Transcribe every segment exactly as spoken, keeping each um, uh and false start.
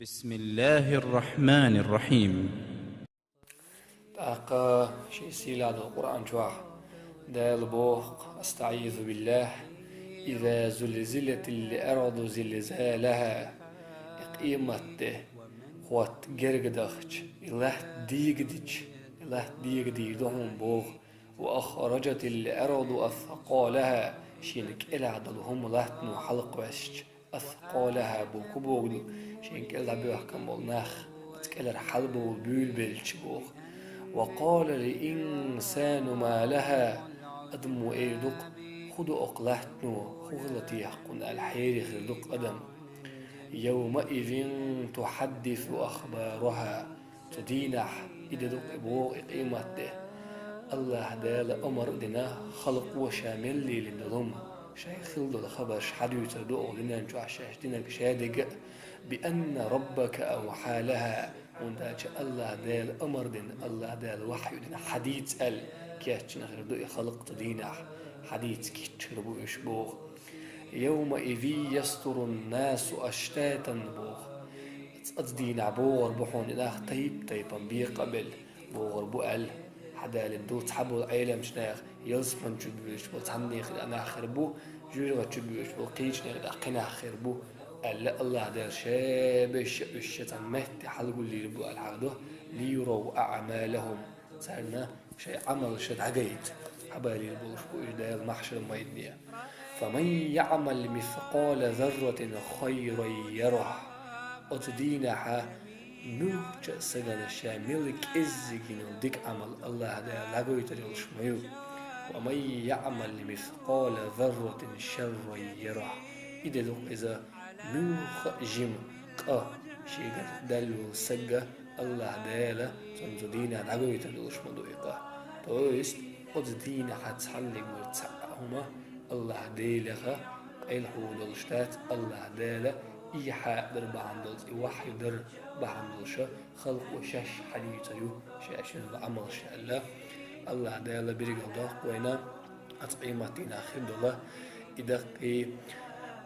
بسم الله الرحمن الرحيم. ТӀаккха ший сийлахь долу Къуръан чохь Дала боху: أستعيذ بالله، إذا زلزلت الأرض زلزالها. И къематде, хӀотта герга дахча, и латта дегадича, и латта дегадийр ду хьуна боху, وأخرجت الأرض أثقالها, шена кӀелахь долу хӀума латтано хьалакхоьссича, أثقالها боху боху ду, шена кӀел дӀабоьхкина болу нах, оцу кӀелара хьалабовла буьйлабелча боху. وقال الإنسان ما لها, адамо эр ду-кх: хӀун ду окху латтано, хӀун хилла техьа кхунна аьлла, хьере хир ду-кх адам. يومئذ تحدث أخبارها. Цу дийнахь, и де ду-кх и боху, и къематде, АллахӀ Дала омра а дина, халкъо ша мел лелийна долу хӀума, шайх хилла долу хабарш хьадуьйцур ду оха дуьнен чохь шаьш динарг шадерг а, بأن ربك أوحى لها, хӀунда аьлча АллахӀ Дала омра дина, АллахӀ Дала вахью дина, хьадийца аьлла, кечйина хир ду и халкъ цу дийнахь, хьадийца гичча хир бу уьш боху. يومئذ يصدر الناس أشتاتا боху. Оцу дийнахь богӀур бу хьуна и нах тайп-тайпана бекъа а белла, богӀур бу аьлла, хьадалийна ду цхьаболу Ӏеламчу нехан, ялсамани чу буьйлуш болу цхьаннехан нах хир бу, жоьжахати чу буьйлуш болу кхечу нехан кхин нах хир бу, аьлла, АллахӀ Дала шаберш а уьш шен цхьана метте хьалагулйийр бу аьлла хьахадо, ليروا أعمالهم, царна шайн Ӏамалш дӀагайта хьабалийр болуш бу уьш Дала маьхьшар-майдане. فمن يعمل مثقال ذرة خيرا يره. Оцу дийнахьа муьлххачу а стагана ша мел кӀеззиг йина дика Ӏамал АллахӀ Дала дӀагойтур йолуш ма ю. ومن يعمل مثقال ذرة شرا يره. И де ду-кх иза, муьлхха а жима къа шегара даьлла волу стаг а, АллахӀ Дала цунна цу дийнахь дӀагойтур долуш ма ду и къа. То есть, оцу дийнахьа цхьаннегара цхьа а хӀума АллахӀ Делах къайлахьо долуш дац, АллахӀ Дала и хьадар бахьана долуш, и вахью дар бахьана долуш халкъо шаьш хьадийцар ю шаьш йина Ӏамалш аьлла. АллахӀ Дала билгалдоккху вайна оцу къематдийнахь хир долу и даккхий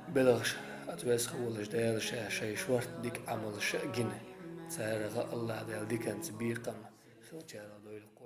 белхаш, оцу веза волуш Дала ша шайн шорта дика Ӏамалш а гина, царах АллахӀ Дала диканца бекхам хилчарах дойла-кх.